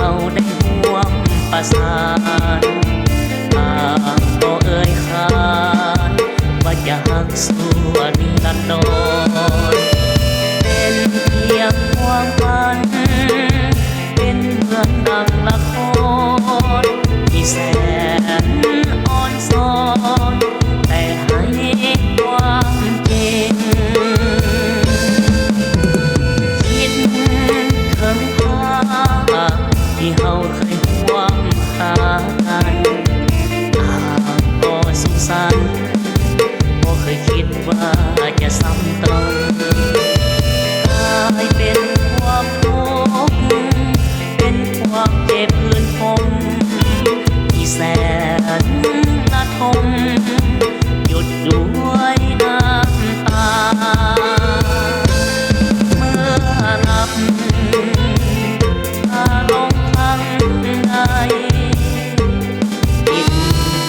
ເຮົາໄດ້ຮ່ວມປະສານ ປາກບໍ່ເອີ່ຍຂານ ວ່າຈະຮັກຊົ່ວນິລັນດອນ ເປັນພຽງຄວາມຝັນ ເປັນເໝືອນດັ່ງລະຄອນ ທີ່ແສນອ່ອນຊ້ອນ ແຕ່ໃຫ້ຄວາມຈິງ ຄິດເຖິງພາບທີ່ເຮົາເຄີຍຮ່ວມຫາກັນ ຫາກກໍສຸກສັນ ບໍ່ເຄີຍຄິດວ່າຈະຊ້ຳເຕີມ ກາຍເປັນຄວາມທຸກ ເປັນຄວາມເຈັບພື້ນພົມ ທີ່ແສນລະທົມ ຢຸດດ້ວຍນ້ຳຕາ ເມື່ອນັບຕາລົງຄັ້ງໃດ ຈິດ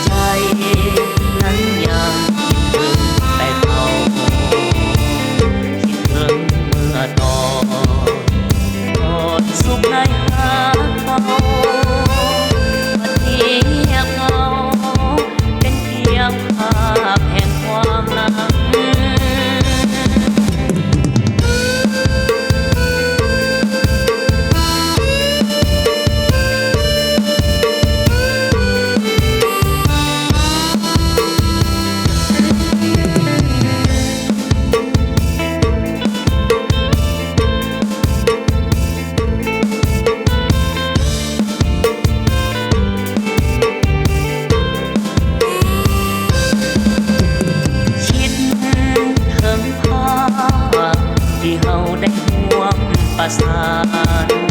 ໃຈນັ້ນຍັງຄິດເຖິງແຕ່ເກົ່າ ຄິດເຖິງເມື່ອຕອນ ກອດສຸກໃນຫາເຂົາ ບັດນີ້ເຫງົາ ເປັນພຽງພາບແຫ່ງຄວາມຫຼັງ. ຄິດເຖິງພາບທີ່ເຮົາໄດ້ຮ່ວມປະສານ